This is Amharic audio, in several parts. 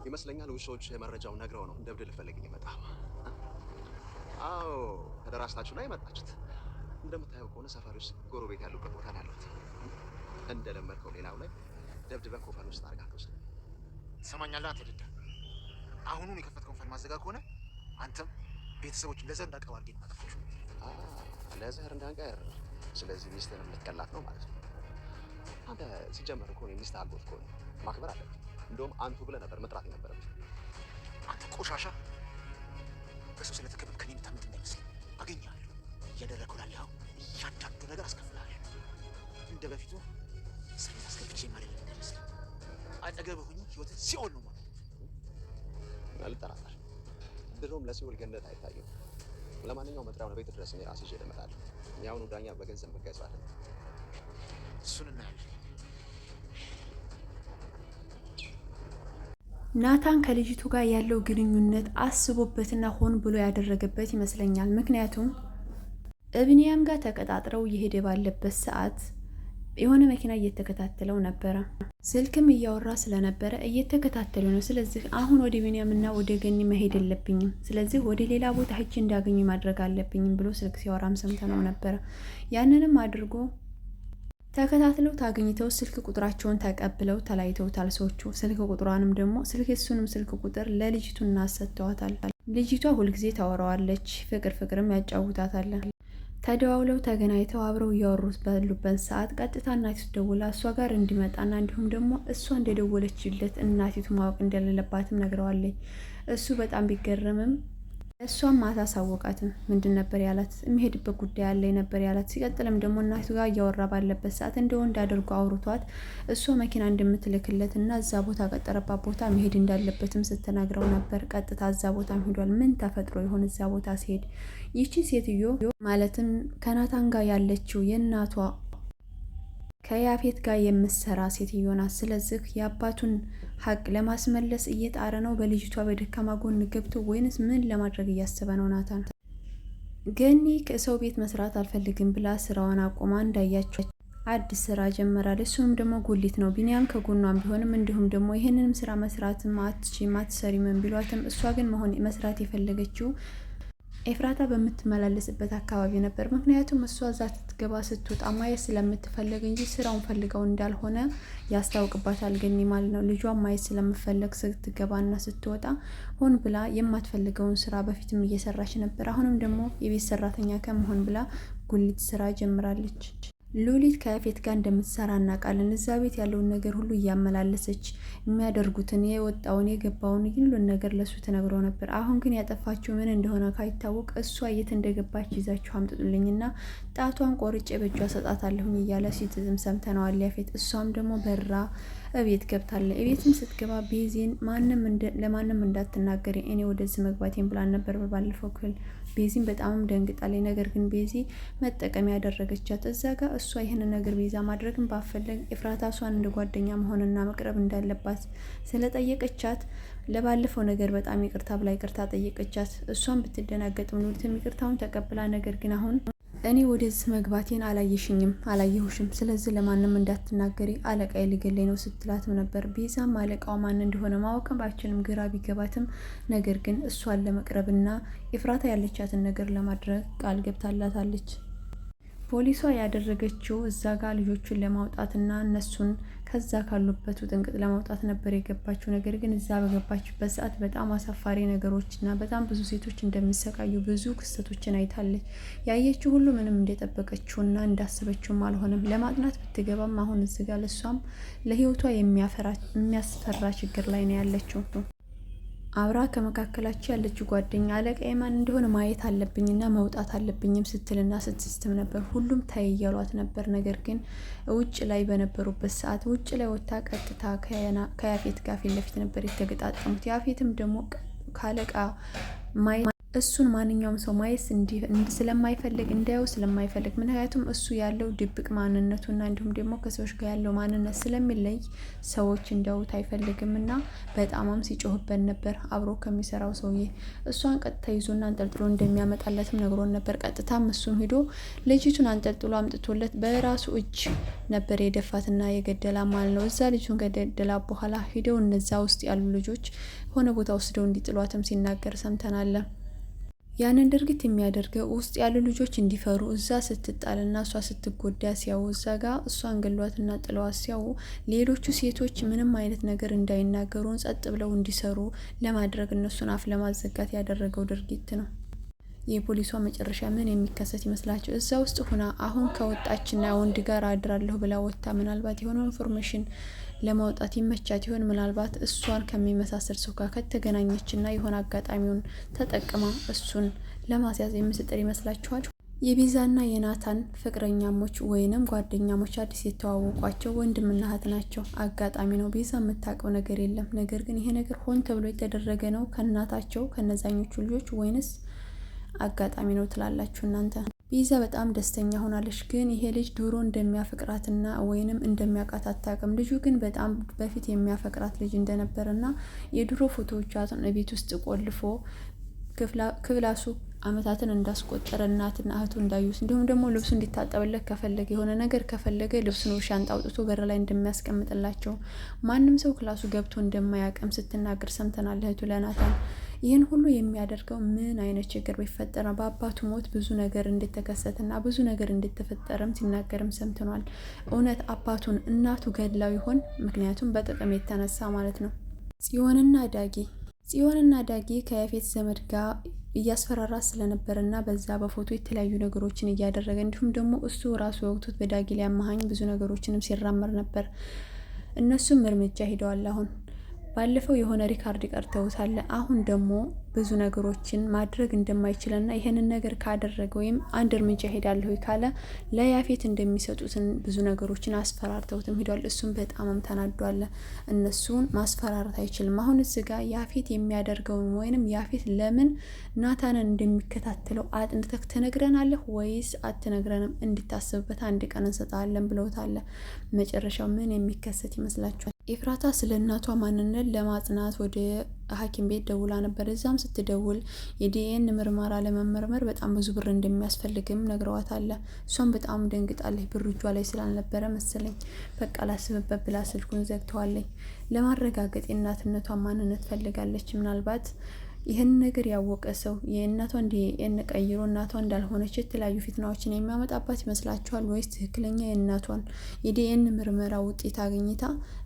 ይመስለኛል ውሾች መረጃውን ነግረው ነው እንደ እብድ ልፈልግኝ የመጣው። አዎ ተደራጅታችሁ ነው የመጣችሁት። እንደምታየው ከሆነ ሰፈር ውስጥ ጎረቤት ያሉበት ቦታ ነው ያለሁት። እንደለመድከው ሌላው ላይ ደብድበህ ኮፈን ውስጥ አድርጋ ትወስድ። ትሰማኛለህ አንተ ድዳ፣ አሁኑን የከፈትከውን ፋይል ማዘጋ ከሆነ አንተም ቤተሰቦች ለዘር እንዳቀርብ አድርጌ ነው የማጠፋቸው። ለዘር እንዳንቀር። ስለዚህ ሚስትህንም ልትገላት ነው ማለት ነው። አንተ ሲጀመር እኮ የሚስት አጎት እኮ ነው፣ ማክበር አለብህ። እንደውም አንቱ ብለህ ነበር መጥራት የነበረብህ። አንተ ቆሻሻ፣ በሰው ስለተከበብክ ከእኔ የምታመልጥ እንዳይመስልህ። አገኘሃለሁ። እያደረግከው ላለኸው እያንዳንዱ ነገር አስከፍልሃለሁ። እንደ በፊቱ እስር ቤት አስገብቼ ማለት እንዳይመስልህ። አጠገብህ ሆኜ ህይወትን ሲኦል ነው ማለት። አልጠራጠር። ድሮም ለሲኦል ገነት አይታይም። ለማንኛውም መጥሪያውን ቤት ድረስ እኔ ራሴ ይዤ እመጣለሁ። የአሁኑ ዳኛ በገንዘብ መጋየት አይደለም። እሱን እናያለን። ናታን ከልጅቱ ጋር ያለው ግንኙነት አስቦበትና ሆን ብሎ ያደረገበት ይመስለኛል። ምክንያቱም እብንያም ጋር ተቀጣጥረው እየሄደ ባለበት ሰዓት የሆነ መኪና እየተከታተለው ነበረ። ስልክም እያወራ ስለነበረ እየተከታተሉ ነው። ስለዚህ አሁን ወደ ቢንያምና ወደ ገኒ መሄድ የለብኝም፣ ስለዚህ ወደ ሌላ ቦታ ሂጄ እንዳገኙ ማድረግ አለብኝም ብሎ ስልክ ሲያወራም ሰምተነው ነበረ። ያንንም አድርጎ ተከታትለው ታገኝተው ስልክ ቁጥራቸውን ተቀብለው ተለያይተውታል። ሰዎቹ ስልክ ቁጥሯንም ደግሞ ስልክ እሱንም ስልክ ቁጥር ለልጅቱ እናሰጥተዋታል። ልጅቷ ሁልጊዜ ታወራዋለች፣ ፍቅር ፍቅርም ያጫውታታል። ተደዋውለው ተገናኝተው አብረው እያወሩት ባሉበት ሰዓት ቀጥታ እናቲቱ ደውላ እሷ ጋር እንዲመጣና እንዲሁም ደግሞ እሷ እንደደወለችለት እናቲቱ ማወቅ እንደሌለባትም ነግረዋለች። እሱ በጣም ቢገረምም እሷም ማታ አሳወቃትም። ምንድን ነበር ያላት? የሚሄድበት ጉዳይ አለ ነበር ያላት። ሲቀጥልም ደግሞ እናቱ ጋር እያወራ ባለበት ሰዓት እንደ ወንድ አድርጎ አውርቷት እሷ መኪና እንደምትልክለት እና እዛ ቦታ ቀጠረባት ቦታ መሄድ እንዳለበትም ስትነግረው ነበር። ቀጥታ እዛ ቦታ ሄዷል። ምን ተፈጥሮ ይሆን እዛ ቦታ ሲሄድ? ይቺ ሴትዮ ማለትም ከናታን ጋር ያለችው የእናቷ ከያፌት ጋር የምትሰራ ሴትዮ ናት። ስለዚህ የአባቱን ሀቅ ለማስመለስ እየጣረ ነው። በልጅቷ በደካማ ጎን ገብቶ ወይንስ ምን ለማድረግ እያሰበ ነው ናታን? ገኒ ከሰው ቤት መስራት አልፈልግም ብላ ስራዋን አቁማ እንዳያቸው አዲስ ስራ ጀመራለች። እሱም ደግሞ ጉሊት ነው። ቢኒያም ከጎኗም ቢሆንም እንዲሁም ደግሞ ይህንንም ስራ መስራት አትችይም አትሰሪም ቢሏትም እሷ ግን መሆን መስራት የፈለገችው ኤፍራታ በምትመላለስበት አካባቢ ነበር። ምክንያቱም እሷ እዛ ስትገባ ስትወጣ ማየት ስለምትፈለግ እንጂ ስራውን ፈልገው እንዳልሆነ ያስታውቅባታል። ገኒ ማለት ነው ልጇን ማየት ስለምፈለግ ስትገባና ስትወጣ ሆን ብላ የማትፈልገውን ስራ በፊትም እየሰራች ነበር። አሁንም ደግሞ የቤት ሰራተኛ ከመሆን ብላ ጉሊት ስራ ጀምራለች። ሉሊት ከያፌት ጋር እንደምትሰራ እናውቃለን። እዛ ቤት ያለውን ነገር ሁሉ እያመላለሰች የሚያደርጉትን የወጣውን የገባውን ሁሉን ነገር ለሱ ተነግሮ ነበር። አሁን ግን ያጠፋችው ምን እንደሆነ ካይታወቅ እሷ የት እንደገባች ይዛችሁ አምጥጡልኝና ጣቷን ቆርጬ በእጇ ሰጣታለሁኝ እያለ ሲዝትም ሰምተነዋል ያፌት። እሷም ደግሞ በራ እቤት ገብታለ። እቤትም ስትገባ ቤዚን ማንም ለማንም እንዳትናገሪ እኔ ወደዚህ መግባቴን ብላን ነበር በባለፈው ክፍል። ቤዚን በጣምም ደንግጣለች። ነገር ግን ቤዚ መጠቀሚያ ያደረገቻት እዛ ጋር እሷ ይህንን ነገር ቤዛ ማድረግን ባፈለግ ኤፍራታ እሷን እንደ ጓደኛ መሆንና መቅረብ እንዳለባት ስለጠየቀቻት ለባለፈው ነገር በጣም ይቅርታ ብላ ይቅርታ ጠየቀቻት። እሷን ብትደናገጥም ሉሊትም ይቅርታውን ተቀብላ ነገር ግን አሁን እኔ ወደዚህ መግባቴን አላየሽኝም አላየሁሽም፣ ስለዚህ ለማንም እንዳትናገሪ አለቃዬ ሊገለኝ ነው ስትላትም ነበር። ቤዛም አለቃው ማን እንደሆነ ማወቅም ባችልም ግራ ቢገባትም ነገር ግን እሷን ለመቅረብና ኤፍራታ ያለቻትን ነገር ለማድረግ ቃል ገብታላታለች። ፖሊሷ ያደረገችው እዛ ጋር ልጆቹን ለማውጣትና እነሱን ከዛ ካሉበት ውጥንቅጥ ለማውጣት ነበር የገባችው። ነገር ግን እዛ በገባችበት ሰዓት በጣም አሳፋሪ ነገሮችና በጣም ብዙ ሴቶች እንደሚሰቃዩ ብዙ ክስተቶችን አይታለች። ያየችው ሁሉ ምንም እንደጠበቀችውና እንዳሰበችውም አልሆነም። ለማጥናት ብትገባም አሁን እዚህ ጋር ለእሷም ለህይወቷ የሚያስፈራ ችግር ላይ ነው ያለችው። አብራ ከመካከላቸው ያለችው ጓደኛ አለቃዬ ማን እንደሆነ ማየት አለብኝና መውጣት አለብኝም ስትልና ስትስትም ነበር። ሁሉም ታይ እያሏት ነበር። ነገር ግን ውጭ ላይ በነበሩበት ሰዓት ውጭ ላይ ወጥታ ቀጥታ ከያፌት ጋር ፊት ለፊት ነበር የተገጣጠሙት። ያፌትም ደግሞ ካለቃ ማየት እሱን ማንኛውም ሰው ማየት ስለማይፈልግ፣ እንዲያየው ስለማይፈልግ፣ ምክንያቱም እሱ ያለው ድብቅ ማንነቱና እንዲሁም ደግሞ ከሰዎች ጋር ያለው ማንነት ስለሚለይ ሰዎች እንዲያዩት አይፈልግም እና በጣምም ሲጮህበት ነበር አብሮ ከሚሰራው ሰውዬ። እሷን ቀጥታ ይዞና አንጠልጥሎ እንደሚያመጣለትም ነግሮን ነበር። ቀጥታም እሱም ሂዶ ልጅቱን አንጠልጥሎ አምጥቶለት በራሱ እጅ ነበር የደፋትና የገደላ ማለት ነው። እዛ ልጁን ከገደላ በኋላ ሂደው እነዛ ውስጥ ያሉ ልጆች ሆነ ቦታ ወስደው እንዲጥሏትም ሲናገር ሰምተናል። ያንን ድርጊት የሚያደርገው ውስጥ ያሉ ልጆች እንዲፈሩ፣ እዛ ስትጣልና እሷ ስትጎዳ ሲያዩ፣ እዛ ጋ እሷን ገሏትና ጥለዋት ሲያዩ ሌሎቹ ሴቶች ምንም አይነት ነገር እንዳይናገሩን ጸጥ ብለው እንዲሰሩ ለማድረግ፣ እነሱን አፍ ለማዘጋት ያደረገው ድርጊት ነው። የፖሊሷ መጨረሻ ምን የሚከሰት ይመስላችሁ? እዛ ውስጥ ሁና አሁን ከወጣችና ወንድ ጋር አድራለሁ ብላ ወጥታ ምናልባት የሆነ information ለማውጣት ይመቻት ይሆን? ምናልባት እሷን ከሚመሳሰል ሰው ጋር ከተገናኘችና የሆነ አጋጣሚውን ተጠቅማ እሱን ለማስያዝ የምትጥር ይመስላችኋል? የቤዛና የናታን ፍቅረኛሞች ወይንም ጓደኛሞች አዲስ የተዋወቋቸው ወንድምና እህት ናቸው። አጋጣሚ ነው። ቤዛ የምታውቀው ነገር የለም። ነገር ግን ይሄ ነገር ሆን ተብሎ የተደረገ ነው ከእናታቸው ከነዛኞቹ ልጆች ወይንስ አጋጣሚ ነው ትላላችሁ እናንተ? ቤዛ በጣም ደስተኛ ሆናለች። ግን ይሄ ልጅ ድሮ እንደሚያፈቅራትና ወይንም እንደሚያውቃት አታውቅም። ልጁ ግን በጣም በፊት የሚያፈቅራት ልጅ እንደነበረና የድሮ ፎቶዎቿን ቤት ውስጥ ቆልፎ ክፍላሱ አመታትን እንዳስቆጠረ እናትና እህቱ እንዳዩት፣ እንዲሁም ደግሞ ልብሱ እንዲታጠብለት ከፈለገ፣ የሆነ ነገር ከፈለገ ልብሱን ሻንጣ አውጥቶ በር ላይ እንደሚያስቀምጥላቸው፣ ማንም ሰው ክላሱ ገብቶ እንደማያውቅም ስትናገር ሰምተናል። እህቱ ለናታን ይህን ሁሉ የሚያደርገው ምን አይነት ችግር ቢፈጠር ነው? በአባቱ ሞት ብዙ ነገር እንደተከሰተና ብዙ ነገር እንደተፈጠረም ሲናገርም ሰምተኗል። እውነት አባቱን እናቱ ገድላው ይሆን? ምክንያቱም በጥቅም የተነሳ ማለት ነው። ጽዮንና ዳጊ ከያፌት ዘመድ ጋር እያስፈራራ ስለነበረ እና በዛ በፎቶ የተለያዩ ነገሮችን እያደረገ፣ እንዲሁም ደግሞ እሱ ራሱ ወቅቶት በዳጊ ሊያመሀኝ ብዙ ነገሮችንም ሲራመር ነበር። እነሱም እርምጃ ሄደዋል። አሁን ባለፈው የሆነ record ቀርተውታል። አሁን ደግሞ ብዙ ነገሮችን ማድረግ እንደማይችልና ይህንን ነገር ካደረገ ወይም አንድ እርምጃ ሄዳለሁ ካለ ለያፌት እንደሚሰጡትን ብዙ ነገሮችን አስፈራርተውትም ሄዷል። እሱም በጣምም ተናዷል። እነሱን ማስፈራራት አይችልም። አሁን እዚህ ጋር ያፌት የሚያደርገውን ወይንም ያፌት ለምን ናታንን እንደሚከታተለው አጥንተህ ትነግረናለህ ወይስ አትነግረንም? እንድታስብበት አንድ ቀን እንሰጣለን ብለውታል። መጨረሻው ምን የሚከሰት ይመስላችኋል? ኤፍራታ ስለ እናቷ ማንነት ለማጽናት ወደ ሐኪም ቤት ደውላ ነበር። እዛም ስትደውል የዲኤን ምርመራ ለመመርመር በጣም ብዙ ብር እንደሚያስፈልግም ነግረዋታል። እሷም በጣም ደንግጣለች። ብር እጇ ላይ ስላልነበረ መሰለኝ በቃ ላስብበት ብላ ስልኩን ዘግተዋለች። ለማረጋገጥ የእናትነቷን ማንነት ፈልጋለች። ምናልባት ይህን ነገር ያወቀ ሰው የእናቷን ዲኤን ቀይሮ እናቷ እንዳልሆነች የተለያዩ ፊትናዎችን የሚያመጣባት ይመስላችኋል? ወይስ ትክክለኛ የእናቷን የዲኤን ምርመራ ውጤት አግኝታ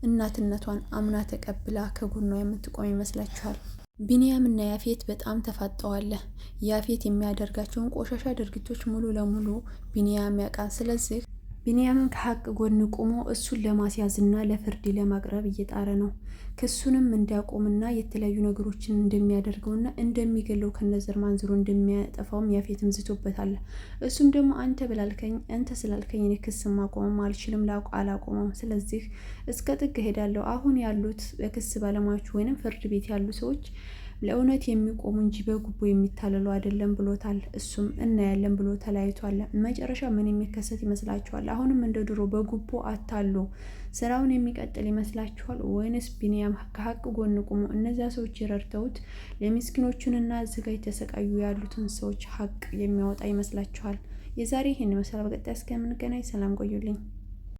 እናትነቷን አምና ተቀብላ ከጎኗ የምትቆም ይመስላችኋል? ቢንያም እና ያፌት በጣም ተፋጠዋል። ያፌት የሚያደርጋቸውን ቆሻሻ ድርጊቶች ሙሉ ለሙሉ ቢንያም ያውቃል። ስለዚህ ቢንያምን ከሀቅ ጎን ቆሞ እሱን ለማስያዝና ለፍርድ ለማቅረብ እየጣረ ነው። ክሱንም እንዲያቆምና የተለያዩ ነገሮችን እንደሚያደርገውና እንደሚገለው ከነዘር ማንዝሮ እንደሚያጠፋውም ያፌትም ዝቶበታል። እሱም ደግሞ አንተ ብላልከኝ፣ አንተ ስላልከኝ እኔ ክስ ማቆምም አልችልም፣ አላቆመም። ስለዚህ እስከ ጥግ እሄዳለሁ። አሁን ያሉት በክስ ባለሙያዎች ወይንም ፍርድ ቤት ያሉ ሰዎች ለእውነት የሚቆሙ እንጂ በጉቦ የሚታለሉ አይደለም ብሎታል። እሱም እናያለን ብሎ ተለያይቷል። መጨረሻ ምን የሚከሰት ይመስላችኋል? አሁንም እንደ ድሮ በጉቦ አታሎ ስራውን የሚቀጥል ይመስላችኋል? ወይንስ ቢንያም ከሀቅ ጎን ቆሞ እነዚያ ሰዎች ረድተውት ለሚስኪኖቹንና እዚጋ የተሰቃዩ ያሉትን ሰዎች ሀቅ የሚያወጣ ይመስላችኋል? የዛሬ ይህን ይመስላል። በቀጣይ እስከምንገናኝ ሰላም ቆዩልኝ።